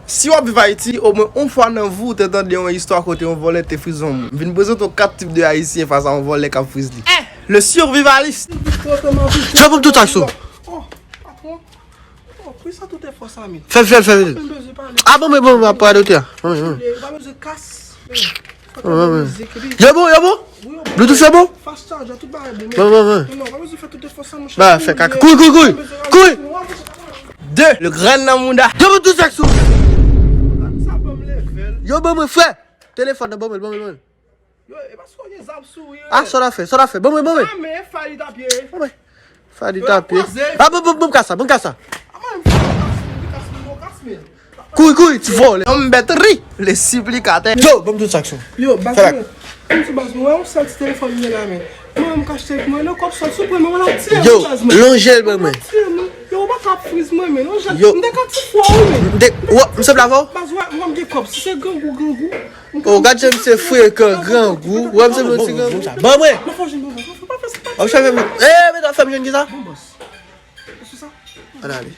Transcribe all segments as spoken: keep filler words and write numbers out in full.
Si w ap viv Ayiti, omwen yon fwa nan vi w te tande yon istwa kote yon vòlè te frize yon moun. M vin prezante w kat tip de Ayisyen fas a yon vòlè k ap friz li. Eh, le survivaliste! Yo, ban m tout sa k sou. Oh, patwon. Oh, poukisa tout efò sa, men? Fè l, fè l, fè l. Mwen bezwen pale. Ah, bon, men bon, mwen ap pale, ok. Bon, bon. Mwen bezwen kas. Bon, bon, bon. Yo bon, yo bon? Bluetooth yo bon? Fast charger, tout bagay bon, men. Bon, bon, bon. Non, pa bezwen fè tout efò sa, monchè. Ba, fè kaka. Kouri, kouri, kouri! Kouri! De, le grenn nan mouda. Yo, ban m tout sa k sou. Sa ban m level. Yo, ban mwen, frè. Telefòn nan, ban mwen, ban mwen, ban mwen. Yo, e pa si w gen zam sou ou, yo. Ah, sa w ap fè, sa w ap fè. Ban mwen, ban mwen. Ah, men, Farid ap ye. Ban mwen. Farid ap ye. Ah, ban, ban, ban m kas sa, ban m kas sa. Ah, man, kas, kas, kas, kas, men. Kouri, kouri, ti vòlè. Yon bèt ri, le siplikatè. Yo, ban m tout sa k sou. Yo, baz mwen. Kòm si baz mwen, yon sèl ti telefòn mwen la, men. Mwen, m ka achte mwen, non, kòb sòt sou mwen, mwen la tiye, yo, baz mwen. Lonje l ban mwen. Tiye, non. Yo, ou pa ka friz mwen, men. Lonje l. Yo. M te ka ti fwa, wi, men. M te, w, m sanble avè w? Baz, wè, mwen, m gen kòb. Si se grangou, grangou. Oh, gad jan misye frekan, grangou. Wè misye vle ti grangou. Ban mwen. Mwen fò jwenn, mwen fò jwenn. Wap chache mwen. Eh, men w ap fè m jwenn ki sa? Bon, bòs. Ann ale.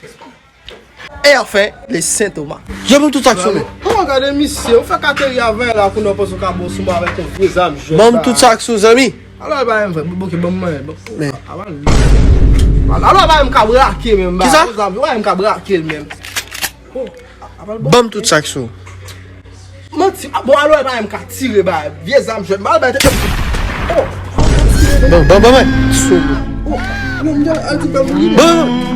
E anfen, le Sen Toma. Yo, ban m tout sa k sou mwen. Kòman gade misye? Ou fèk ateri avè la, kounye a w panse w ka bon sou mwen avèk yon vye zam jwèt. Ban m tout sa k sou, zanmi. Alò, ba m vre, boke, ban m mwen. Men. Alò, ba m ka brake menm, ba. Kisa? Alò, ba m ka brake l menm. Oh, a, a, ban m tout sa k sou. Manti. Ah, bon, alò, e pa menm ka tire, ba, vye zam jwèt. Mal bay tèt. Oh. Bon, bon, bon, bon. Sou. Oh, non, m al di bèl moun. Bon.